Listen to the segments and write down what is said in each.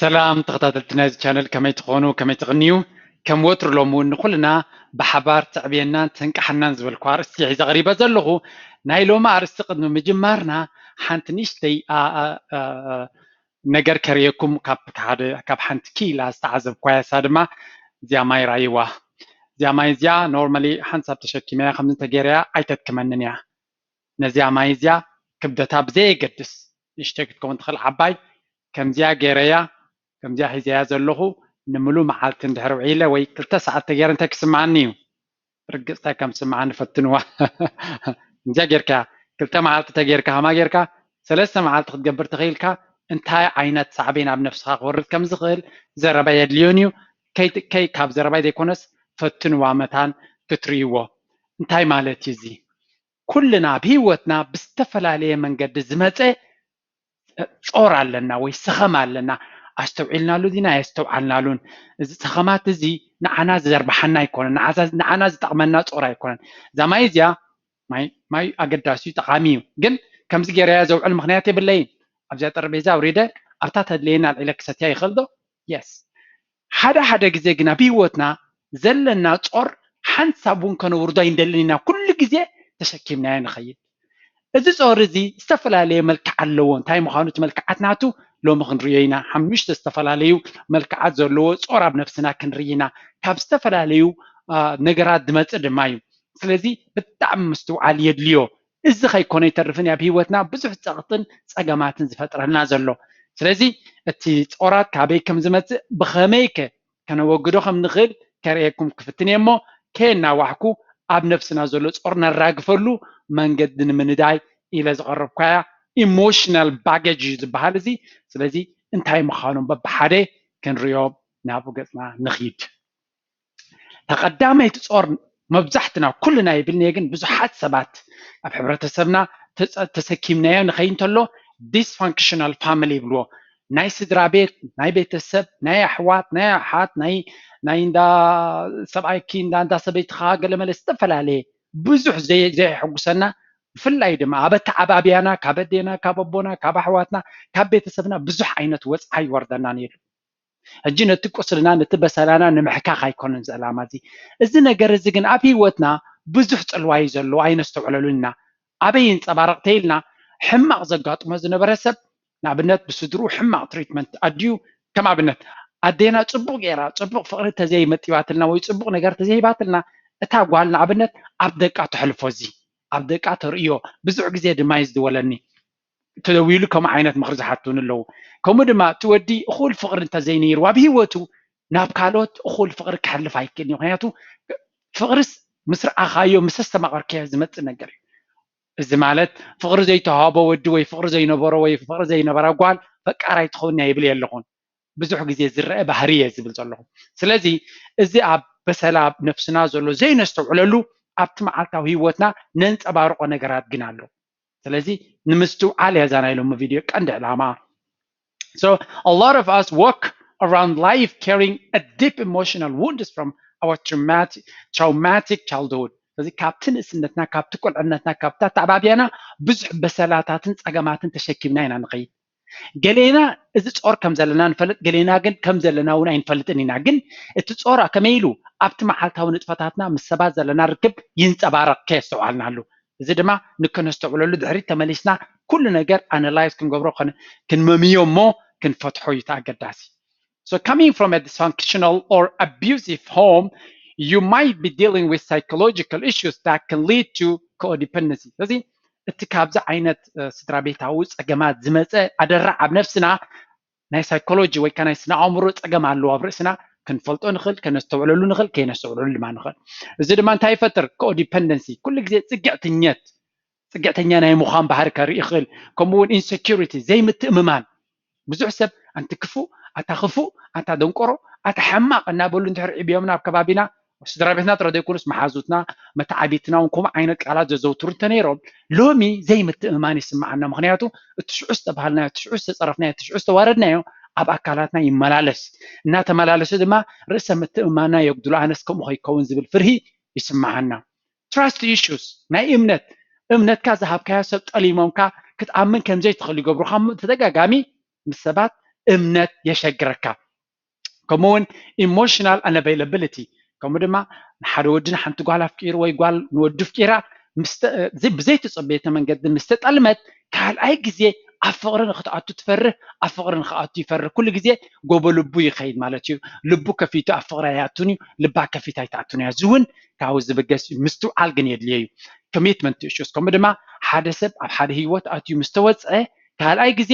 ሰላም ተኸታተልቲ ናይዚ ቻነል፣ ከመይ ትኾኑ? ከመይ ትቕንዩ? ከም ወትሩ ሎም እውን ንኹልና ብሓባር ተዕብየናን ተንቃሓናን ዝበልኩ ኣርእስቲ ሒዘ ቀሪበ ዘለኹ። ናይ ሎሚ ኣርእስቲ ቅድሚ ምጅማርና ሓንቲ ንእሽተይ ኣ- ኣ- ኣ- ነገር ከርእየኩም። ካብ ሓደ ካብ ሓንቲ ክኢላ ዝተዓዘብኳያ፣ እሳ ድማ እዚኣ ማይ ራይዋ። እዚኣ ማይ እዚኣ ኖርማሊ ሓንሳብ ተሸኪመያ ከምዚ እንተገይረያ ኣይተድክመንን እያ። ነዚኣ ማይ እዚኣ ክብደታ ብዘየገድስ፣ ንእሽተይ ክትከውን ትኽእል ዓባይ፣ ከምዚኣ ገይረያ፣ ከምዚኣ ሒዘያ ዘለኹ ንምሉእ መዓልቲ እንድሕር ውዒለ ወይ ክልተ ሰዓት ተገይረ እንታይ ክስምዓኒ እዩ? ርግጽ እንታይ ከም ዝስምዓኒ ፈትንዋ። ከምዚኣ ጌርካ ክልተ መዓልቲ ተገይርካ፣ ከማ ጌርካ ሰለስተ መዓልቲ ክትገብር ተኽኢልካ እንታይ ዓይነት ሳዕቤን ኣብ ነፍስኻ ክወርድ ከም ዝኽእል ዘረባ የድልዮን እዩ። ከይ ከይ ካብ ዘረባይ ዘይኮነስ ፈትንዋ መታን ክትርእይዎ። እንታይ ማለት እዩ እዚ? ኩልና ኣብ ህይወትና ብዝተፈላለየ መንገዲ ዝመፀ ጾር ኣለና ወይ ሰኸም ኣለና። ኣስተውዒልናሉ ዲና ኣየስተውዓልናሉን? እዚ ሰኸማት እዚ ንዓና ዘርብሓና ኣይኮነን፣ ንዓዛ- ንዓና ዝጠቕመና ጾር ኣይኮነን። እዛ ማይ እዚኣ ማይ ማይ ኣገዳሲ እዩ፣ ጠቓሚ እዩ፣ ግን ከምዚ ገይረያ ዘውዕል ምኽንያት የብለይን። ኣብዚኣ ጠረጴዛ ኣውሪደ ኣብታ ተድልየና ኣልዒለ ክሰትያ ይኽእል ዶ? የስ። ሓደ ሓደ ግዜ ግን ኣብ ህይወትና ዘለና ጾር ሓንሳብ እውን ከነውርዶ ኣይንደልን ኢና። ኩሉ ግዜ ተሸኪምናዮ ንኸይድ። እዚ ጾር እዚ ዝተፈላለየ መልክዕ ኣለዎ። እንታይ ምዃኑ እቲ መልክዓት ናቱ ሎሚ ክንርእዮ ኢና። ሓሙሽተ ዝተፈላለዩ መልክዓት ዘለዎ ጾር ኣብ ነፍስና ክንርኢ ኢና። ካብ ዝተፈላለዩ አ፣ ነገራት ዝመጽእ ድማ እዩ። ስለዚ ብጣዕሚ ምስትውዓል የድልዮ። እዚ ከይኮነ ይተርፍን ኣብ ህይወትና ብዙሕ ጸቕጥን ጸገማትን ዝፈጥረልና ዘሎ። ስለዚ እቲ ጾራት ካበይ ከም ዝመጽእ፣ ብኸመይ ከ ከነወግዶ ከም ንኽእል ከርእየኩም ክፍትን እየ እሞ፣ ከየናዋሕኩ ኣብ ነፍስና ዘሎ ጾር ነራግፈሉ መንገዲ ንምንዳይ ኢለ ዝቐረብኳያ ኢሞሽናል ባጌጅ እዩ ዝበሃል እዚ። ስለዚ እንታይ ምዃኖም በብሓደ ክንሪኦ ናብኡ ገጽና ንኺድ። ተቐዳመይቲ ጾር መብዛሕትና ኩልና ይብልንየ፣ ግን ብዙሓት ሰባት ኣብ ሕብረተሰብና ተጸ- ተሰኪምናዮ ንኸይ እንተሎ ዲስፋንክሽናል ፋሚሊ ይብልዎ። ናይ ስድራ ቤት፣ ናይ ቤተሰብ፣ ናይ ኣሕዋት፣ ናይ ኣሓት፣ ናይ ናይ እንዳ ሰብኣይኪ እንዳ እንዳ ሰበይትኻ ገለመለ ዝተፈላለየ ብዙሕ ዘይ- ዘየሐጉሰና፣ ብፍላይ ድማ ኣብ ኣተዓባብያና ካብ ኣዴና ካብ ኣቦና ካብ ኣሕዋትና ካብ ቤተሰብና ብዙሕ ዓይነት ወጽዓ ይወርደና ነይሩ። ሕጂ ነቲ ቁስልና ነቲ በሰላና ንምሕካኽ ኣይኮነን እዚ ዕላማ እዚ። እዚ ነገር እዚ ግን ኣብ ህይወትና ብዙሕ ጽልዋ እዩ ዘለዎ፣ ኣይነስተውዕለሉን ኢና። ኣበይ ይንጸባረቕ ተይልና፣ ሕማቕ ዘጋጥሞ ዝነበረ ሰብ ንኣብነት ብስድርኡ ሕማቕ ትሪትመንት ኣድዩ፣ ከም ኣብነት ኣዴና ጽቡቕ ገይራ ጽቡቕ ፍቕሪ ተዘይመጢባትልና ወይ ጽቡቕ ነገር ተዘይሂባትልና፣ እታ ጓል ንኣብነት ኣብ ደቃ ተሕልፎ፣ እዚ ኣብ ደቃ ተርእዮ። ብዙሕ ግዜ ድማ እዩ ዝድወለኒ፣ ተደዊሉ ከምኡ ዓይነት ምኽሪ ዝሓቱኒ ኣለዉ። ከምኡ ድማ እቲ ወዲ እኹል ፍቕሪ እንተዘይነይርዎ ኣብ ህይወቱ ናብ ካልኦት እኹል ፍቕሪ ክሕልፍ ኣይክእልን እዩ። ምኽንያቱ ፍቕርስ ምስ ረኣኻዮ ምስ ኣስተማቐርካዮ ዝመጽእ ነገር እዩ። እዚ ማለት ፍቕሪ ዘይተዋህቦ ወዲ ወይ ፍቕሪ ዘይነበሮ ወይ ፍቕሪ ዘይነበራ ጓል ፈቃራይ ትኸውን እያ ይብል የለኹን። ብዙሕ ግዜ ዝረአ ባህሪ እየ ዝብል ዘለኹ። ስለዚ እዚ ኣብ በሰላ ነፍስና ዘሎ ዘይነስተውዕለሉ ኣብቲ መዓልታዊ ህይወትና ነንጸባርቆ ነገራት ግን ኣሎ። ስለዚ ንምስትውዓል እያ እዛ ናይ ሎሚ ቪድዮ ቀንዲ ዕላማ። So a lot of us walk around life carrying a deep emotional wounds from our traumatic, traumatic childhood. ስለዚ ካብቲ ንእስነትና ካብቲ ቁልዕነትና ካብቲ ኣተዓባብያና ብዙሕ በሰላታትን ጸገማትን ተሸኪምና ኢና ንኸይድ። ገሌና እዚ ጾር ከም ዘለና ንፈልጥ፣ ገሌና ግን ከም ዘለና እውን ኣይንፈልጥን ኢና። ግን እቲ ጾር ከመይ ኢሉ ኣብቲ መዓልታዊ ንጥፈታትና ምስ ሰባት ዘለና ርክብ ይንጸባረቕ ከየስተውዓልናሉ፣ እዚ ድማ ንከነስተውዕለሉ ድሕሪት ተመሊስና ኩሉ ነገር ኣናላይዝ ክንገብሮ ከን- ክንመምዮ እሞ ክንፈትሖ እዩ እቲ ኣገዳሲ። So coming from a dysfunctional or abusive home, you might be dealing with psychological issues that can lead to codependency. ስለዚ እቲ ካብዚ ዓይነት እ፣ ስድራ ቤታዊ ጸገማት ዝመጸ ኣደራዕ ኣብ ነፍስና ናይ ሳይኮሎጂ ወይ ከ ናይ ስነ ኣእምሮ ጸገም ኣለዎ ኣብ ርእስና፣ ክንፈልጦ ንኽእል፣ ከነስተውዕለሉ ንኽእል፣ ከይነስተውዕለሉ ድማ ንኽእል። እዚ ድማ እንታይ ይፈጥር? ኮዲፐንደንሲ፣ ኩሉ ግዜ ጽግዕትኘት፣ ጽግዕተኛ ናይ ምዃን ባህሪ ከርኢ ይኽእል። ከምኡ እውን ኢንሴኪሪቲ፣ ዘይምትእምማን። ብዙሕ ሰብ ኣንቲ ክፉእ፣ ኣታ ክፉእ፣ ኣታ ደንቆሮ፣ ኣታ ሕማቕ እናበሉ እንድሕር ዕብዮምና ኣብ ከባቢና፣ ስድራ ቤትና ጥረ ዘይኮኑስ መሓዙትና፣ መተዓቢትና እውን ከምኡ ዓይነት ቃላት ዘዘውትሩ እንተነይሮም፣ ሎሚ ዘይምትእምማን ይስምዓና። ምኽንያቱ እቲ ሽዑ ዝተባሃልናዮ፣ እቲ ሽዑ ዝተጸረፍናዮ፣ እቲ ሽዑ ዝተዋረድናዮ ኣብ ኣካላትና ይመላለስ። እናተመላለሰ ድማ ርእሰ ምትእምማንና የጉድሎ፣ ኣነስ ከምኡ ከይከውን ዝብል ፍርሂ ይስምዓና። ትራስት ኢሹስ፣ ናይ እምነት፣ እምነትካ ዝሃብካዮ ሰብ ጠሊሞምካ ክትኣምን ከም ዘይትኽእል ይገብሩኻ። እሞ ተደጋጋሚ ምስ ሰባት እምነት የሸግረካ። ከምኡ እውን emotional unavailability፣ ከምኡ ድማ ንሓደ ወዲ ንሓንቲ ጓል ኣፍቂሩ ወይ ጓል ንወዲ ኣፍቂራ ብዘይተፀበየቶ መንገዲ ምስ ተጠልመት ካልኣይ ግዜ ኣብ ፍቕሪ ንክትኣቱ ትፈርህ፣ ኣብ ፍቕሪ ንክኣቱ ይፈርህ። ኩሉ ግዜ ጎቦ ልቡ ይኸይድ ማለት እዩ። ልቡ ከፊቱ ኣብ ፍቕሪ ኣይኣቱን እዩ፣ ልባ ከፊታ ኣይትኣቱን እያ። እዚ እውን ካብኡ ዝብገስ እዩ። ምስትውዓል ግን የድልዮ እዩ። Commitment to issues፣ ከምኡ ድማ ሓደ ሰብ ኣብ ሓደ ህይወት ኣትዩ ምስ ተወፀ ካልኣይ ግዜ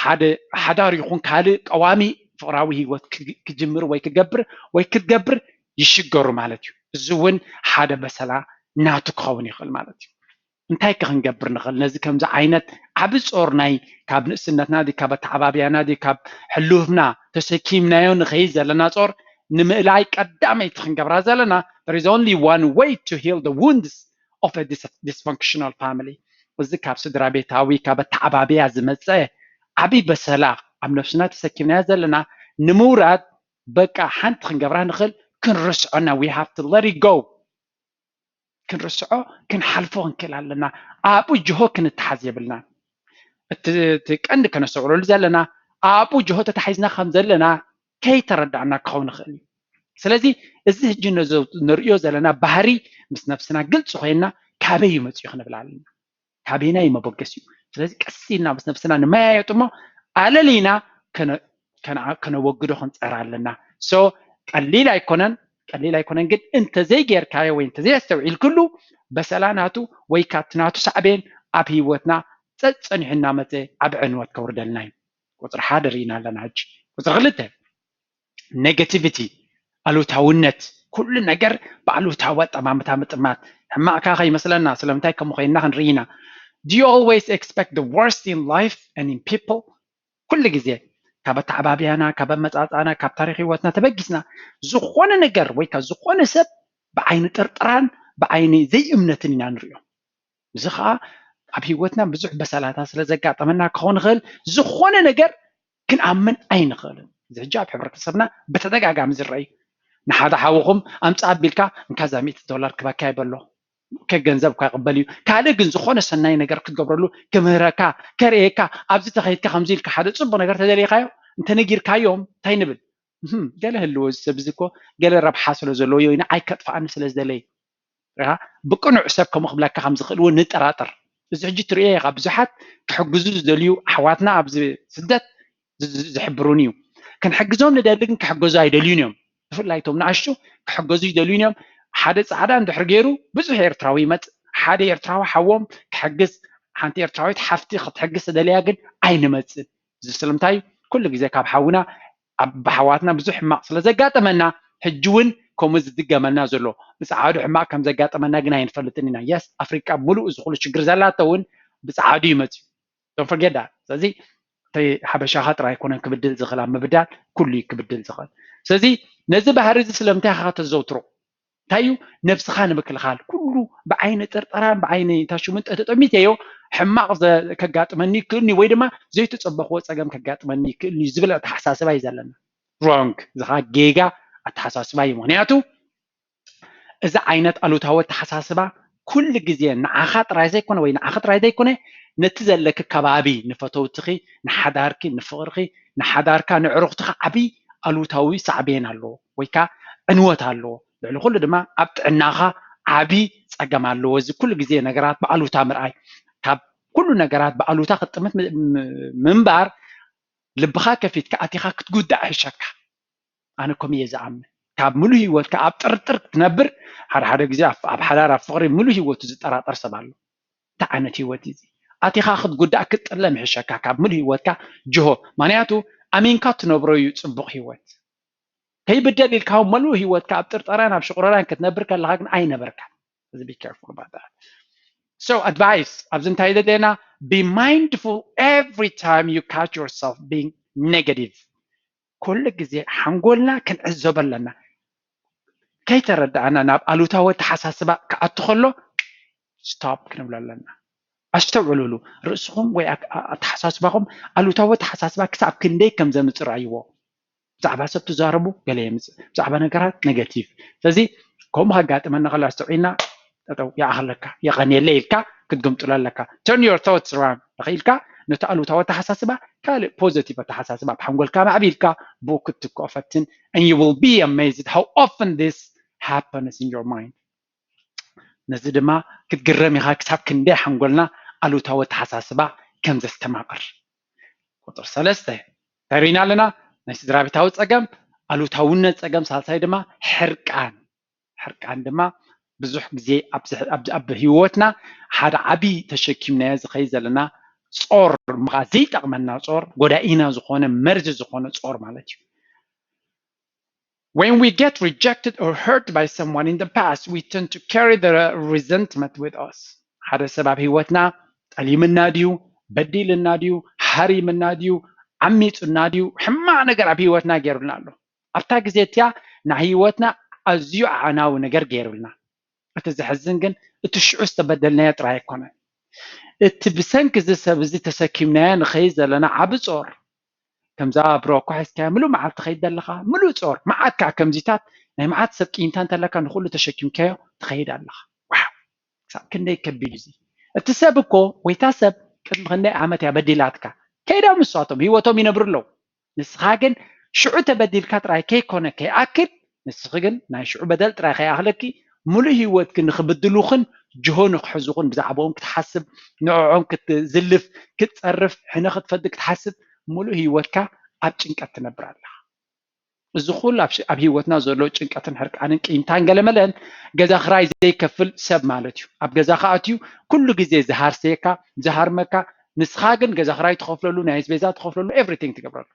ሓደ ሓዳር ይኹን ካልእ ቀዋሚ ፍቕራዊ ህይወት ክጅምር ወይ ክገብር ወይ ክትገብር ይሽገሩ ማለት እዩ። እዚ እውን ሓደ በሰላ ናቱ ክኸውን ይኽእል ማለት እዩ። እንታይ ከ ክንገብር ንኽእል? ነዚ ከምዚ ዓይነት ዓቢ ጾር ናይ ካብ ንእስነትና ድዩ ካብ ኣተዓባብያና ድዩ ካብ ሕሉፍና ተሰኪምናዮ ንኸይድ ዘለና ጾር ንምእላይ ቀዳመይቲ ክንገብራ ዘለና there is only one way to heal the wounds of a dysfunctional family። እዚ ካብ ስድራ ቤታዊ ካብ ኣተዓባብያ ዝመፀ ዓቢ በሰላ ኣብ ነፍስና ተሰኪምናዮ ዘለና ንምውራድ በቃ ሓንቲ ክንገብራ ንኽእል ክንርስዖና we have to let it go። ክንርስዖ ክንሓልፎ ክንክእል ኣለና። ኣብኡ ጅሆ ክንተሓዝ የብልና። እቲ ቀንዲ ከነስተውዕለሉ ዘለና ኣብኡ ጅሆ ተታሒዝና ከም ዘለና ከይተረዳእና ክኸውን ይኽእል እዩ። ስለዚ እዚ ሕጂ ነዞ ንርእዮ ዘለና ባህሪ ምስ ነብስና ግልፂ ኮይንና ካበይ እዩ መፅኡ ክንብል ኣለና። ካበይና እዩ መበገሲኡ? ስለዚ ቀስ ኢልና ምስ ነብስና ንመያየጡ እሞ ኣለሊና ከነወግዶ ክንፀር ኣለና። So ቀሊል ኣይኮነን፣ ቀሊል ኣይኮነን ግን እንተዘይጌርካዮ ወይ እንተዘየስተውዒልክሉ በሰላ ናቱ ወይ ካብቲ ናቱ ሳዕቤን ኣብ ህይወትና ፀፀኒሑ እናመፀ ዓቢ ዕንወት ከውርደልና እዩ። ቁፅሪ ሓደ ርኢና ኣለና። ሕጂ ቁፅሪ ክልተ negativity፣ ኣሉታውነት፣ ኩሉ ነገር ብኣሉታዊ ኣጠማምታ ምጥማት። ሕማቕካ ከይመስለና ስለምንታይ ከምኡ ኮይንና ክንርኢ ኢና። Do you always expect the worst in life and in people? ኩሉ ግዜ ካብ ኣተዓባብያና ካብ ኣመፃፅኣና ካብ ታሪክ ህይወትና ተበጊስና ዝኾነ ነገር ወይ ካብ ዝኾነ ሰብ ብዓይኒ ጥርጥራን ብዓይኒ ዘይእምነትን ኢና ንሪኦ። እዚ ከዓ ኣብ ህይወትና ብዙሕ በሰላታት ስለ ዘጋጠመና ክኸውን ይኽእል። ዝኾነ ነገር ክንኣምን ኣይንኽእልን። እዚ ሕጂ ኣብ ሕብረተሰብና ብተደጋጋሚ ዝረኣዩ ንሓደ ሓውኹም ኣምፅእ ኣቢልካ እንካ እዛ ሚእቲ ዶላር ክበካ ይበሎ ከገንዘብ እኳ ይቕበል እዩ። ካልእ ግን ዝኾነ ሰናይ ነገር ክትገብረሉ ክምህረካ ከርእየካ ኣብዚ ተኸይድካ ከምዚ ኢልካ ሓደ ፅቡቅ ነገር ተደሊኻዮ እንተነጊርካዮም እንታይ ንብል? ገለ ህልዎ እዚ ሰብ እዚ እኮ ገለ ረብሓ ስለ ዘለዎ ወይ ንዓይ ከጥፍኣኒ ስለ ዝደለየ ብቅኑዕ ሰብ ከምኡ ክብለካ ከም ዝኽእል እውን ንጠራጠር። እዚ ሕጂ ትርእዮ ኢኻ ብዙሓት ክሕግዙ ዝደልዩ ኣሕዋትና ኣብዚ ስደት ዝሕብሩን እዩ። ክንሕግዞም ንደሊ ግን ክሕገዙ ኣይደልዩን እዮም። ብፍላይ እቶም ንኣሽቱ ክሕገዙ ይደልዩን እዮም። ሓደ ፃዕዳ እንድሕር ገይሩ ብዙሕ ኤርትራዊ ይመፅእ። ሓደ ኤርትራዊ ሓዎም ክሕግዝ ሓንቲ ኤርትራዊት ሓፍቲ ክትሕግዝ ተደልያ ግን ኣይንመፅን። እዚ ስለምንታይ ኩሉ ግዜ ካብ ሓውና ብሓዋትና ብዙሕ ሕማቕ ስለ ዘጋጠመና ሕጂ እውን ከምኡ ዝድገመልና ዘሎ ብፀዓዱ ሕማቕ ከም ዘጋጠመና ግን ኣይንፈልጥን ኢና። የስ ኣፍሪቃ ሙሉእ እዚ ኩሉ ችግር ዘላቶ እውን ብፀዓዱ ይመፅዩ። Don't forget that። ስለዚ እቲ ሓበሻኻ ጥራይ ኣይኮነን ክብድል ዝኽእል ኣብ ምብዳል ኩሉ እዩ ክብድል ዝኽእል። ስለዚ ነዚ ባህሪ እዚ ስለምንታይ ኢኻ ከተዘውትሮ? እንታይ እዩ ነብስኻ ንምክልኻል ኩሉ ብዓይኒ ጥርጠራን ብዓይኒ ታሽሙን ተጠሚተዮ ሕማቕ ከጋጥመኒ ይክእልኒ ወይ ድማ ዘይተፀበኽዎ ፀገም ከጋጥመኒ ይክእልኒ ዝብል ኣተሓሳስባ እዩ ዘለና። Wrong። እዚ ከዓ ጌጋ ኣተሓሳስባ እዩ። ምክንያቱ እዚ ዓይነት ኣሉታዊ ኣተሓሳስባ ኩሉ ግዜ ንዓኻ ጥራይ ዘይኮነ ወይ ንዓኺ ጥራይ ዘይኮነ ነቲ ዘለኪ ከባቢ ንፈተውትኺ ንሓዳርኪ ንፍቕርኺ ንሓዳርካ ንዕሩኽትኻ ዓብዪ ኣሉታዊ ሳዕቤን ኣለዎ ወይ ከዓ ዕንወት ኣለዎ። ልዕሊ ኩሉ ድማ ኣብ ጥዕናኻ ዓቢ ጸገም ኣለዎ። እዚ ኩሉ ግዜ ነገራት ብኣሉታ ምርኣይ ካብ ኩሉ ነገራት ብኣሉታ ክጥምት ምንባር ልብኻ ከፊትካ ኣቲኻ ክትጉዳእ ይሕሸካ። ኣነ ከምኡ እየ ዝኣምን። ካብ ሙሉ ህይወትካ ኣብ ጥርጥር ክትነብር ሓደ ሓደ ግዜ ኣብ ሓዳር ኣብ ፍቕሪ ሙሉ ህይወቱ ዝጠራጠር ሰብ ኣሎ። እንታይ ዓይነት ህይወት እዩ እዚ? ኣቲኻ ክትጉዳእ ክትጥለም ይሕሸካ ካብ ሙሉ ህይወትካ ጅሆ። ምክንያቱ ኣሚንካ ትነብሮ እዩ ጽቡቕ ህይወት። ከይብደል ኢልካ እውን መሉእ ህይወትካ ኣብ ጥርጠራን ኣብ ሽቑረራን ክትነብር ከለኻ ግን ኣይነበርካን። እዚ be careful about that። So advice ኣብዚ እንታይ ዘድለየና be mindful every time you catch yourself being negative። ኩሉ ግዜ ሓንጎልና ክንዕዘቦ ኣለና። ከይተረዳእና ናብ ኣሉታዊ ኣተሓሳስባ ክኣቱ ከሎ stop ክንብሎ ኣለና። ኣስተውዕሉሉ። ርእስኹም ወይ ኣተሓሳስባኹም ኣሉታዊ ኣተሓሳስባ ክሳብ ክንደይ ከም ዘምፅእ ረኣይዎ። ብዛዕባ ሰብ ትዛረቡ ገለ የምፅእ፣ ብዛዕባ ነገራት negative። ስለዚ ከምኡ ከጋጥመና ከሎ ኣስተውዒልና ጠጠው ይኣኽለካ የቐንየለ ኢልካ ክትግምጥሎ ኣለካ። Turn your thoughts around ኢልካ ነቲ ኣሉታዊ ኣተሓሳስባ ካልእ ፖዘቲቭ ኣተሓሳስባ ኣብ ሓንጎልካ ማዕቢልካ ብኡ ክትትክኦ ፈትን። And you will be amazed how often this happens in your mind። ነዚ ድማ ክትግረም ኢኻ ክሳብ ክንደይ ሓንጎልና ኣሉታዊ ኣተሓሳስባ ከም ዘስተማቕር። ቁፅሪ ሰለስተ እንታይ ርኢና ኣለና? ናይ ስድራ ቤታዊ ፀገም፣ ኣሉታውነት ፀገም፣ ሳልሳይ ድማ ሕርቃን። ሕርቃን ድማ ብዙሕ ግዜ ኣብ ህይወትና ሓደ ዓብዪ ተሸኪምናዮ ዝኸይድ ዘለና ጾር፣ ምኻ ዘይጠቕመና ጾር፣ ጎዳኢና ዝኾነ መርዚ ዝኾነ ጾር ማለት እዩ። When we get rejected or hurt by someone in the past, we tend to carry the resentment with us. ሓደ ሰብ ኣብ ህይወትና ጠሊምና ድዩ፣ በዲልና ድዩ፣ ሃሪምና ድዩ፣ ዓሚፁና ድዩ፣ ሕማቕ ነገር ኣብ ህይወትና ገይሩልና ኣሎ። ኣብታ ግዜ እቲኣ ናይ ህይወትና ኣዝዩ ኣዕናዊ ነገር ገይሩልና። እቲ ዘሕዝን ግን እቲ ሽዑ ዝተበደልናዮ ጥራይ ኣይኮነን። እቲ ብሰንኪ እዚ ሰብ እዚ ተሰኪምናዮ ንኸይድ ዘለና ዓቢ ጾር፣ ከምዛ ብሮ እኳ ሒዝካዮ ምሉእ መዓልቲ ትኸይድ ኣለኻ፣ ምሉእ ጾር፣ መዓት ከዓ ከምዚታት ናይ መዓት ሰብ ቂምታ እንተለካ ንኹሉ ተሸኪምካዮ ትኸይድ ኣለኻ። ዋው! ክሳብ ክንደይ ከቢድ እዚ። እቲ ሰብ እኮ ወይታ ሰብ ቅድሚ ክንደይ ዓመት እያ በዲላትካ። ከይዶም ንሳቶም ህይወቶም ይነብሩ ኣለዉ። ንስኻ ግን ሽዑ ተበዲልካ ጥራይ ከይኮነ ከይኣክል፣ ንስኺ ግን ናይ ሽዑ በደል ጥራይ ከይኣኽለኪ፣ ምሉእ ህይወትኪ ንኽብድሉኽን ጅሆ ንኽሕዙኽን ብዛዕባኦም ክትሓስብ፣ ንዕኦም ክትዝልፍ፣ ክትጸርፍ፣ ሕነ ክትፈዲ ክትሓስብ፣ ምሉእ ህይወትካ ኣብ ጭንቀት ትነብር ኣለኻ። እዚ ኩሉ ኣብ ሽ-፣ ኣብ ህይወትና ዘሎ ጭንቀትን ሕርቃንን ቂምታን ገለመለን ገዛ ክራይ ዘይከፍል ሰብ ማለት እዩ። ኣብ ገዛ ከኣትዩ ኩሉ ግዜ ዝሃርሰየካ፣ ዝሃርመካ፣ ንስኻ ግን ገዛ ክራይ ትኸፍለሉ፣ ናይ ኣስቤዛ ትኸፍለሉ፣ ኤቭሪቲንግ ትገብረሉ።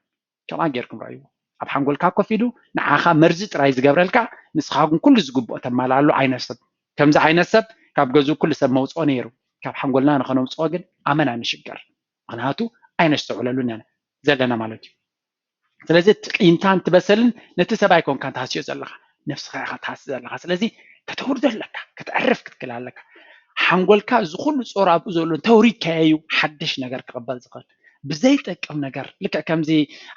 ከምኣ ጌርኩም ረኣይዎ። ኣብ ሓንጎልካ ኮፍ ኢሉ ንዓኻ መርዚ ጥራይ ዝገብረልካ፣ ንስኻ ግን ኩሉ ዝግብኦ ተማልኣሉ ዓይነት ሰብ። ከምዚ ዓይነት ሰብ ካብ ገዝኡ ኩሉ ሰብ መውፅኦ ነይሩ። ካብ ሓንጎልና ንኸነውፅኦ ግን ኣመና ንሽገር። ምኽንያቱ ኣይነስተውዕለሉን ኢና ዘለና ማለት እዩ። ስለዚ እቲ ቂምታን እቲ በሰልን ነቲ ሰብ ኣይኮንካን ትሃስዮ ዘለኻ፣ ነብስኻ ኢኻ ትሃሲ ዘለኻ። ስለዚ ከተውርዶ ኣለካ፣ ከተዕርፍ ክትክእል ኣለካ። ሓንጎልካ እዚ ኩሉ ጾር ኣብኡ ዘሎ እንተውሪድካዮ እዩ ሓድሽ ነገር ክቕበል ዝኽእል። ብዘይጠቅም ነገር፣ ልክዕ ከምዚ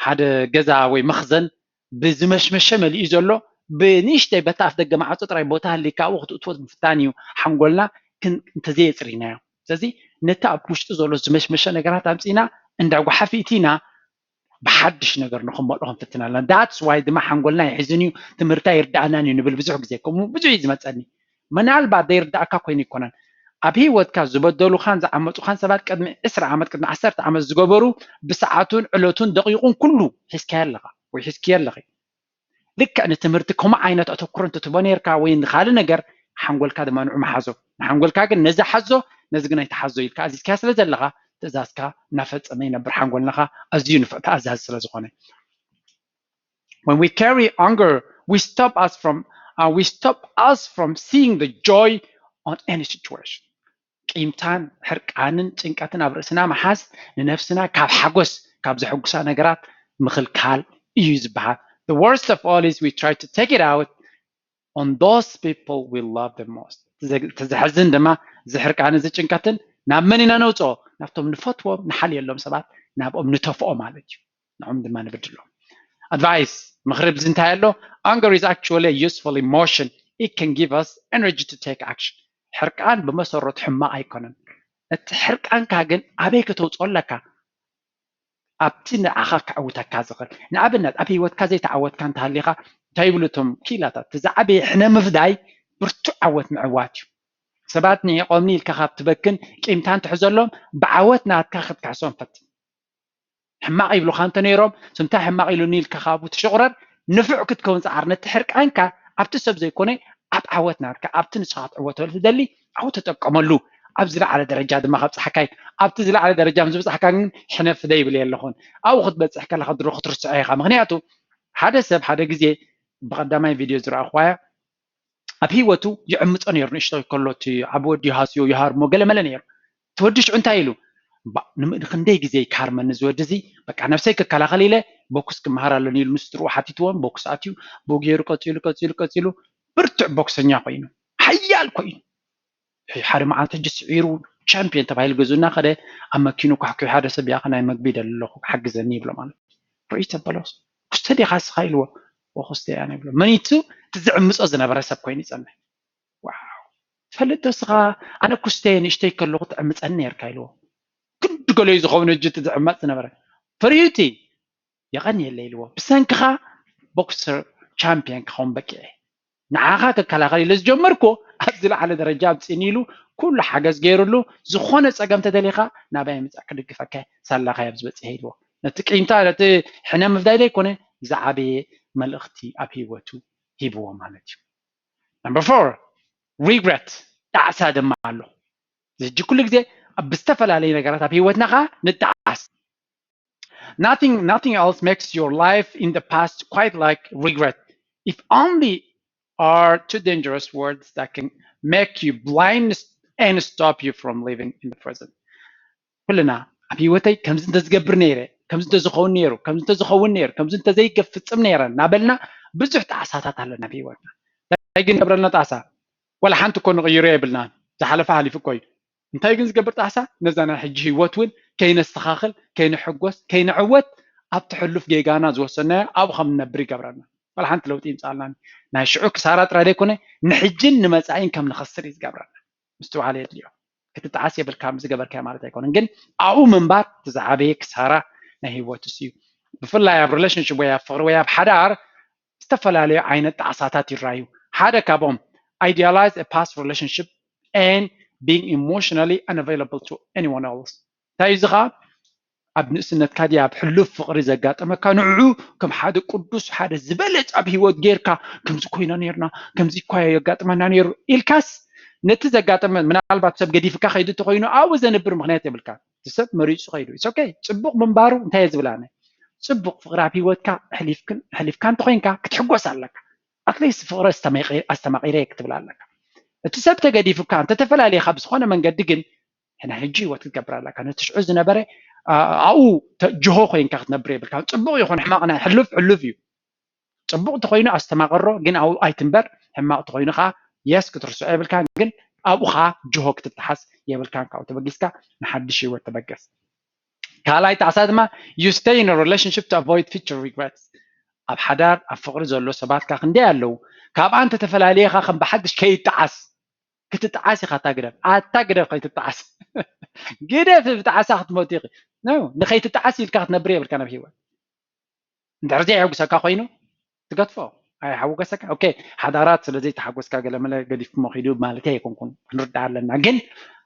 ሓደ ገዛ ወይ መኽዘን ብዝመሽመሸ መሊኡ ዘሎ፣ ብንእሽተይ በታ ኣፍ ደገ ማዕጾ ጥራይ ቦታ ሃልይካ ኣብኡ ክትእትዎ ምፍታን እዩ ሓንጎልና ክን-፣ እንተዘየጽሪናዮ። ስለዚ ነቲ ኣብ ውሽጡ ዘሎ ዝመሽመሸ ነገራት ኣምጺእና እንዳ ጓሓፊእቲና ብሓድሽ ነገር ንኽመልኦ ክንፍትን ኣለና። That's why ድማ ሓንጎልና ይሕዝን እዩ፣ ትምህርቲ ኣይርድኣናን እዩ ንብል ብዙሕ ግዜ። ከምኡ ብዙሕ እዩ ዝመጸኒ። ምናልባት ዘይርድኣካ ኮይኑ ኣይኮነን። ኣብ ህይወትካ ዝበደሉኻን ዝዓመፁኻን ሰባት ቅድሚ ዕስራ ዓመት፣ ቅድሚ ዓሰርተ ዓመት ዝገበሩ ብሰዓቱን ዕለቱን ደቂቑን ኩሉ ሒዝካዮ ኣለኻ ወይ ሒዝክዮ ኣለኺ። ልክዕ ንትምህርቲ ከምኡ ዓይነት ኣተኩሮ እንተትህቦ ነይርካ ወይ ንኻልእ ነገር፣ ሓንጎልካ ድማ ንዑ ምሓዞ። ንሓንጎልካ ግን ነዚ ሓዞ፣ ነዚ ግን ኣይትሓዞ ኢልካ ኣዚዝካዮ ስለ ዘለኻ ትእዛዝካ እናፈጸመ ይነብር። ሓንጎልናኻ ኣዝዩ ንፉዕ ተኣዛዚ ስለ ዝኾነ። When we carry anger, we stop us from, uh, we stop us from seeing the joy on any situation. ቂምታን ሕርቃንን ጭንቀትን ኣብ ርእስና ምሓዝ ንነፍስና ካብ ሓጎስ፣ ካብ ዘሐጉሳ ነገራት ምኽልካል እዩ ዝበሃል። The worst of all is we try to take it out on those people we love the most. እቲ ዘ-፣ እቲ ዘሕዝን ድማ እዚ ሕርቃን እዚ ጭንቀትን ናብ መን ኢና ነውፅኦ? ናብቶም ንፈትዎም ንሓልየሎም ሰባት ናብኦም ንተፍኦ ማለት እዩ። ንዖም ድማ ንብድሎም። ኣድቫይስ፣ ምኽሪ ብዚ እንታይ ኣሎ? Anger is actually a useful emotion. It can give us energy to take action. ሕርቃን ብመሰረቱ ሕማቕ ኣይኮነን። እቲ ሕርቃንካ ግን ኣበይ ከተውፅኦ ኣለካ? ኣብቲ ንዓኻ ከዕውተካ ዝኽእል። ንኣብነት ኣብ ህይወትካ ዘይተዓወትካ እንተሃሊኻ እንታይ ይብሉ እቶም ክኢላታት? እቲ ዝዓበየ ሕነ ምፍዳይ ብርቱዕ ዓወት ምዕዋት እዩ። ሰባት ንዒቖምኒ ኢልካ ካብ ትበክን ቂምታን ትሕዘሎም ብዓወት ናትካ ክትክሕሶም ፈትን። ሕማቕ ይብሉኻ እንተ ነይሮም፣ ስምታ ሕማቕ ኢሉኒ ኢልካ ካብኡ ትሽቑረር፣ ንፉዕ ክትከውን ጸዓር። ነቲ ሕርቃንካ ኣብቲ ሰብ ዘይኮነ ኣብ ዓወት ናትካ፣ ኣብቲ ንስኻ ክትዕወተሉ ትደሊ ኣብኡ ተጠቀመሉ። ኣብ ዝለዓለ ደረጃ ድማ ከብጽሓካ እዩ። ኣብቲ ዝለዓለ ደረጃ ምስ በጻሕካ ግን ሕነ ፍደይ ይብል የለኹን። ኣብኡ ክትበጽሕ ከለኻ ድሮ ክትርስዖ ኢኻ። ምኽንያቱ ሓደ ሰብ ሓደ ግዜ ብቐዳማይ ቪድዮ ዝረኣኹዋ እያ፣ ኣብ ህይወቱ ይዕምጾ ነይሩ። ንእሽቶ ከሎ እቲ ዓቢ ወዲ ይሃስዮ፣ ይሃርሞ፣ ገለመለ ነይሩ። እቲ ወዲ ሽዑ እንታይ ኢሉ? ባ-፣ ንም-፣ ንኽንደይ ግዜ ይካርመኒ እዚ ወዲ እዚ፣ በቃ ነብሰይ ክከላኸል ኢለ ቦክስ ክመሃር ኣለኒ ኢሉ ንስድርኡ ሓቲትዎም፣ ቦክስ ኣትዩ፣ ብኡ ገይሩ ቀጺሉ፣ ቀጺሉ፣ ቀጺሉ፣ ብርቱዕ ቦክሰኛ ኮይኑ፣ ሓያል ኮይኑ። ሓደ መዓልቲ ሕጂ ስዒሩ ቻምፒዮን ተባሂሉ ገዝኡ እናኸደ ኣብ መኪኑ ኳሕኲሑ ሓደ ሰብ፣ "ያኸ ናይ መግቢ ይደሊ ኣለኹ፣ ሓግዘኒ" ይብሎ ማለት እዩ። ርእይ ተበሎ፣ "ኩስተ ዲኻ እስኻ?" ኢልዎ። "ወ-፣ ኩስተ እየ ኣነ" ይብሎ። መን እዩ እቲ ዝዕምጾ ዝነበረ ሰብ ኮይኑ ይጸንሕ። "ዋው፣ ትፈልጥ ዶ እስኻ ኣነ ኩስተ እየ ንእሽተይ ከለኹ ትዕምጸኒ ነርካ?" ኢልዎ። ክንዲ ገለዩ ዝኸውን ሕጂ እቲ ዝሕመፅ ዝነበረ ፍርሂቲ የቐንየለ ኢልዎ። ብሰንክኻ ቦክሰር ቻምፒየን ክኸውን በቂዐ። ንዓኻ ክከላኸል ኢለ ዝጀመርኩ ኣብዚ ዝለዓለ ደረጃ ኣብፅእኒ ኢሉ ኩሉ ሓገዝ ገይሩሉ፣ ዝኾነ ፀገም ተደሊኻ ናባይ ምፃእ ክድግፈካ ሳላኻ ኣብዚ በፂሐ ኢልዎ። ነቲ ቂምታ ነቲ ሕነ ምፍዳይ ዘይኮነ ዝዓበየ መልእኽቲ ኣብ ህይወቱ ሂብዎ ማለት እዩ። Number four, regret፣ ጣዕሳ ድማ ኣሎ። እዚ ሕጂ ኩሉ ግዜ ኣብ ዝተፈላለዩ ነገራት ኣብ ህይወትና ኸዓ ንጣዓስ። Nothing, nothing else makes your life in the past quite like regret. If only are two dangerous words that can make you blind and stop you from living in the present. ኩልና ኣብ ህይወተይ ከምዚ እንተዝገብር ነይረ፣ ከምዚ እንተዝኸውን ነይሩ፣ ከምዚ እንተዝኸውን ነይሩ፣ ከምዚ እንተዘይገፍጽም ነይረ እናበልና ብዙሕ ጣዕሳታት ኣለና ኣብ ህይወትና። እንታይ ግን ገብረልና ጣዕሳ? ወላ ሓንቲ እኮ ንቕይሮ የብልናን። ዝሓለፈ ሓሊፉ እኮ እዩ። እንታይ ግን ዝገብር ጣዕሳ? ነዛ ናይ ሕጂ ህይወት እውን ከይነስተኻኽል፣ ከይንሕጎስ፣ ከይንዕወት ኣብቲ ሕሉፍ ጌጋና ዝወሰናዮ ኣብኡ ከም ንነብር ይገብረና። ወላ ሓንቲ ለውጢ ይምፅኣልና። ናይ ሽዑ ክሳራ ጥራይ ዘይኮነ ንሕጅን ንመፃኢን ከም ንኸስር እዩ ዝገብረና። ምስትውዓል የድልዮ። ክትጠዓስ የብልካ ዝገበርካዮ ማለት ኣይኮነን፣ ግን ኣብኡ ምንባር እቲ ዝዓበየ ክሳራ ናይ ህይወት እሱ እዩ። ብፍላይ ኣብ ሪሌሽንሽፕ ወይ ኣብ ፍቕሪ ወይ ኣብ ሓዳር ዝተፈላለዩ ዓይነት ጣዕሳታት ይረኣዩ። ሓደ ካብኦም idealize a past relationship and being emotionally unavailable to anyone else። እንታይ እዩ እዚ ኸዓ? ኣብ ንእስነትካ ድያ ኣብ ሕሉፍ ፍቕሪ ዘጋጠመካ ንዕኡ ከም ሓደ ቅዱስ ሓደ ዝበለጸ ኣብ ህይወት ጌርካ ከምዚ ኮይና ኔርና ከምዚ እኳ የጋጥመና ኔሩ ኢልካስ ነቲ ዘጋጠመ ምናልባት ሰብ ገዲፍካ ከይዱ እንተኮይኑ ኣብኡ ዘንብር ምክንያት የብልካ። እቲ ሰብ መሪጹ ከይዱ it's okay። ጽቡቕ ምንባሩ እንታይ እየ ዝብል ኣነ? ጽቡቕ ፍቕሪ ኣብ ህይወትካ ኣሕሊፍክን ኣሕሊፍካ እንተኮይንካ ክትሕጎስ ኣለካ። ኣትሊስት ፍቕሪ ኣስተማቒረ ክትብል ኣለካ። እቲ ሰብ ተገዲፉካ እንተተፈላለየካ ብዝኾነ መንገዲ ግን ናይ ሕጂ ህይወት ክትገብር ኣለካ። ነቲ ሽዑ ዝነበረ ኣብኡ ጅሆ ኮይንካ ክትነብር የብልካ። ፅቡቅ ይኹን ሕማቅ ናይ ሕሉፍ ሕሉፍ እዩ። ፅቡቅ ተኮይኑ ኣስተማቀሮ ግን ኣብኡ ኣይትንበር። ሕማቅ ተኮይኑ ከዓ የስ ክትርስዖ የብልካ፣ ግን ኣብኡ ከዓ ጅሆ ክትተሓዝ የብልካ። ካብኡ ተበጊስካ ንሓድሽ ህይወት ተበገስ። ካልኣይ ጣዕሳ ድማ you stay in a relationship to avoid future regrets። ኣብ ሓዳር ኣብ ፍቅሪ ዘሎ ሰባት ከዓ ክንደይ ኣለዉ። ካብኣ እንተተፈላለየ ከዓ ከም ብሓድሽ ከይጠዓስ ክትጠዓስ ኢኻ። ኣታ ግደፍ፣ ኣታ ግደፍ ከይትጠዓስ። ግደፍ ብጠዓሳ ክትሞት ኢኺ። ንኸይትጠዓስ ኢልካ ክትነብር የብልካ ናብ ህይወት። እንድሕር ዘየሐጉሰካ ኮይኑ ትገድፎ። ኣይሓወገሰካ ኦኬ። ሓዳራት ስለዘይተሓጎስካ ገለመለ ገዲፍኩሞ ኪዱ ማለት ኣይኮንኩን፣ ክንርዳእ ኣለና። ግን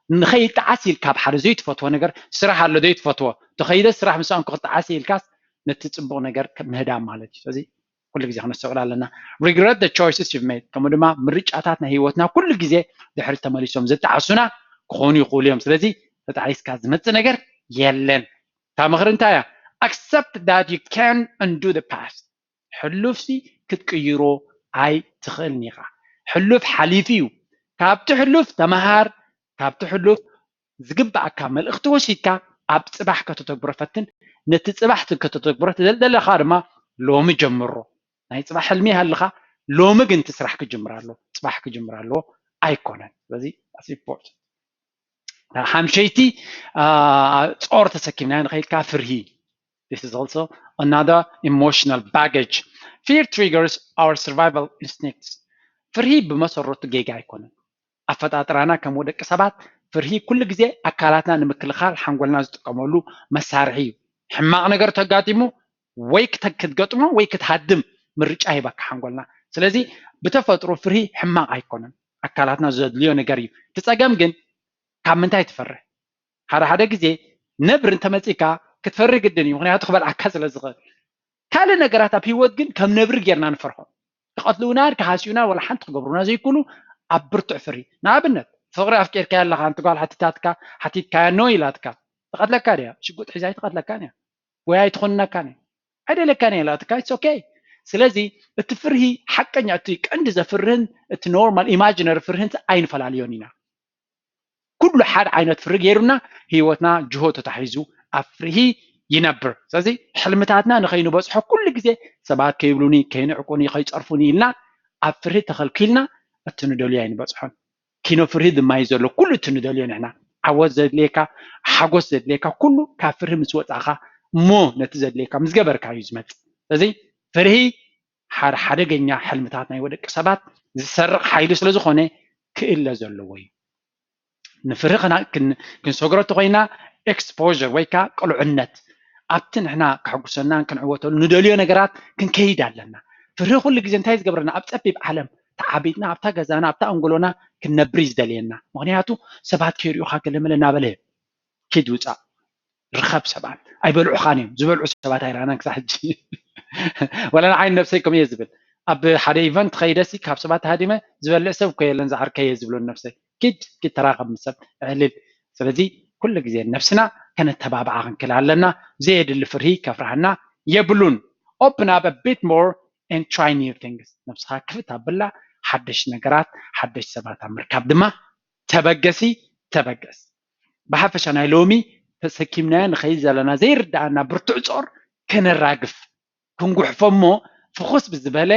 ንኸይጠዓስ ኢልካ ኣብ ሓደ ዘይትፈትዎ ነገር፣ ስራሕ ኣሎ ዘይትፈትዎ፣ ተኸይደ ስራሕ ምስ ኣንኩ ክጠዓስ ኢልካስ ነቲ ፅቡቕ ነገር ምህዳም ማለት እዩ። ስለዚ ኩሉ ግዜ ክነስተውዕል ኣለና። Regret the choices you've made። ከምኡ ድማ ምርጫታት ናይ ህይወትና ኩሉ ግዜ ድሕሪ ተመሊሶም ዘጣዕሱና ክኾኑ ይኽእሉ እዮም። ስለዚ ተጣዒስካ ዝመፅእ ነገር የለን። እታ ምኽሪ እንታይ እያ? Accept that you can undo the past። ሕሉፍሲ ክትቅይሮ ኣይትኽእልን ኢኻ። ሕሉፍ ሓሊፉ እዩ። ካብቲ ሕሉፍ ተምሃር። ካብቲ ሕሉፍ ዝግብኣካ መልእኽቲ ወሲድካ ኣብ ፅባሕ ከተተግብሮ ፈትን። ነቲ ፅባሕ ከተተግብሮ ትደሊ ዘለኻ ድማ ሎሚ ጀምሮ። ናይ ፅባሕ ሕልሚ ይሃልኻ፣ ሎሚ ግን እቲ ስራሕ ክጅምር ኣለዎ፣ ፅባሕ ክጅምር ኣለዎ ኣይኮነን። ስለዚ that's important። ሓምሸይቲ ጾር ተሰኪምና ንኸይድካ ፍርሂ። This is also another emotional baggage. Fear triggers our survival instincts. ፍርሂ ብመሰረቱ ጌጋ ኣይኮነን። ኣፈጣጥራና ከም ደቂ ሰባት ፍርሂ ኩሉ ግዜ ኣካላትና ንምክልኻል ሓንጎልና ዝጥቀመሉ መሳርሒ እዩ። ሕማቕ ነገር ተጋጢሙ ወይ ክትገጥሞ ወይ ክትሃድም ምርጫ ሂበካ ሓንጎልና። ስለዚ ብተፈጥሮ ፍርሂ ሕማቕ ኣይኮነን፣ ኣካላትና ዘድልዮ ነገር እዩ። እቲ ጸገም ግን ካብ ምንታይ ትፈርህ? ሓደ ሓደ ግዜ ነብሪ እንተመጺካ ክትፈርህ ግድን እዩ፣ ምክንያቱ ክበልዓካ ስለ ዝኽእል። ካልእ ነገራት ኣብ ህይወት ግን ከም ነብሪ ጌርና ንፈርሖ። ክቐትሉና ክሃስዩና ዋላ ሓንቲ ክገብሩና ዘይክእሉ ኣብ ብርቱዕ ፍርሂ። ንኣብነት ፍቕሪ ኣፍቂርካያ ኣለኻ፣ ሓንቲ ጓል ሓቲታትካ ሓቲትካያ ኖ ኢላትካ ትቐትለካ ድያ? ሽጉጥ ሒዛ ኣይትቐትለካን እያ ወይ ኣይትኾንነካን እያ። ኣይደለካን እያ ኢላትካ it's okay። ስለዚ እቲ ፍርሂ ሓቀኛ እቲ ቀንዲ ዘፍርህን እቲ ኖርማል ኢማጂነሪ ፍርህን ኣይንፈላልዮን ኢና። ኩሉ ሓደ ዓይነት ፍርሂ ገይሩና ህይወትና ጅሆ ተታሒዙ ኣብ ፍርሂ ይነብር። ስለዚ ሕልምታትና ንኸይንበፅሖ ኩሉ ግዜ ሰባት ከይብሉኒ ከይንዕቁኒ ከይፀርፉኒ ኢልና ኣብ ፍርሂ ተኸልኪልና እቲ ንደልዮ ኣይንበፅሖን። ኪኖ ፍርሂ ድማ እዩ ዘሎ ኩሉ እቲ ንደልዮ ንሕና። ዓወት ዘድልየካ ሓጎስ ዘድልየካ ኩሉ ካብ ፍርሂ ምስ ወፃእኻ እሞ ነቲ ዘድልየካ ምስ ገበርካ እዩ ዝመፅእ። ስለዚ ፍርሂ ሓደ ሓደገኛ ሕልምታት ናይ ወደቂ ሰባት ዝሰርቕ ሓይሊ ስለ ዝኾነ ክእለ ዘለዎ እዩ። ንፍርሂ ክንሰግሮ እንተኮይና exposure ወይ ከዓ ቅሉዕነት ኣብቲ ንሕና ከሕጉሰናን ክንዕወተሉ ንደልዮ ነገራት ክንከይድ ኣለና። ፍርሂ ኩሉ ግዜ እንታይ ዝገብረና? ኣብ ፀቢብ ዓለም ተዓቢጥና ኣብታ ገዛና ኣብታ ኣንጎሎና ክንነብር እዩ ዝደልየና። ምክንያቱ ሰባት ከይሪኡካ ገለመለ እናበለ እዩ። ኪድ ውፃእ ርኸብ ሰባት ኣይበልዑኻን እዮም። ዝበልዑ ሰባት ኣይረኣናን ክሳብ ሕጂ። ወላ ንዓይ ነብሰይ ከምኡ እየ ዝብል። ኣብ ሓደ event ከይደሲ ካብ ሰባት ተሃዲመ ዝበልዕ ሰብ እኮ የለን ዝዓርከየ ዝብሎ ነብሰይ። ኪድ ኪድ ተራኸብ ምስ ሰብ ዕልል። ስለዚ ኩሉ ግዜ ነብስና ከነተባብዓ ክንክል ኣለና። ዘየድሊ ፍርሂ ከፍርሃና የብሉን። Open up a bit more and try new things። ነብስኻ ክፍት ኣብላ ሓደሽ ነገራት ሓደሽ ሰባት ኣብ ምርካብ ድማ ተበገሲ ተበገስ። ብሓፈሻ ናይ ሎሚ ተሰኪምናዮ ንኸይድ ዘለና ዘይርድኣና ብርቱዕ ጾር ከነራግፍ ክንጉሕፎ እሞ ፍኹስ ብዝበለ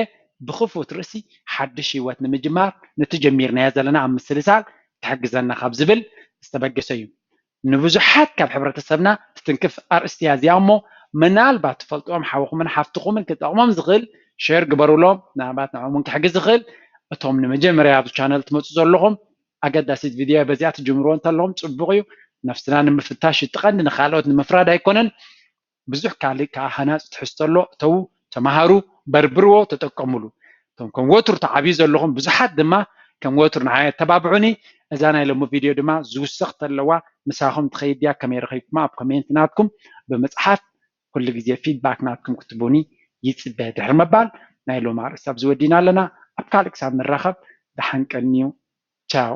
ብኽፉት ርእሲ ሓድሽ ህይወት ንምጅማር ነቲ ጀሚርናዮ ዘለና ኣብ ምስልሳል ክሕግዘና ካብ ዝብል ዝተበገሰ እዩ። ንብዙሓት ካብ ሕብረተሰብና ትትንክፍ ኣርእስቲ እያ እዚኣ እሞ ምናልባት ትፈልጥዎም ሓውኹምን ሓፍትኹምን ክጠቕሞም ዝኽእል ሼር ግበሩሎም። ምናልባት ንዕኦም እውን ክሕግዝ ዝኽእል እቶም ንመጀመርያ ኣብዚ ቻነል ትመፁ ዘለኹም ኣገዳሲት ቪድዮ በዚኣ ትጅምርዎ እንተለኹም ፅቡቕ እዩ። ነፍስና ንምፍታሽ እቲ ቀንዲ ንካልኦት ንምፍራድ ኣይኮነን። ብዙሕ ካልእ ከዓ ሃናፂ ትሕዝቶ ኣሎ። እተዉ ተምሃሩ፣ በርብርዎ፣ ተጠቀሙሉ። እቶም ከም ወትሩ ተዓብዩ ዘለኹም ብዙሓት ድማ ከም ወትሩ ንዓይ ኣተባብዑኒ። እዛ ናይ ሎሚ ቪድዮ ድማ ዝውሰኽ ተለዋ ምሳኹም ትኸይድ ድያ ከመይ ረኺብኩማ ኣብ ኮሜንት ናትኩም ብምፅሓፍ ኩሉ ግዜ ፊድባክ ናትኩም ክትቡኒ ይፅበ። ድሕሪ ምባል ናይ ሎሚ ኣርእስቲ ኣብዚ ወዲና ኣለና። ኣብ ካልእ ክሳብ ንራኸብ ደሓን ቀንዩ። ቻው።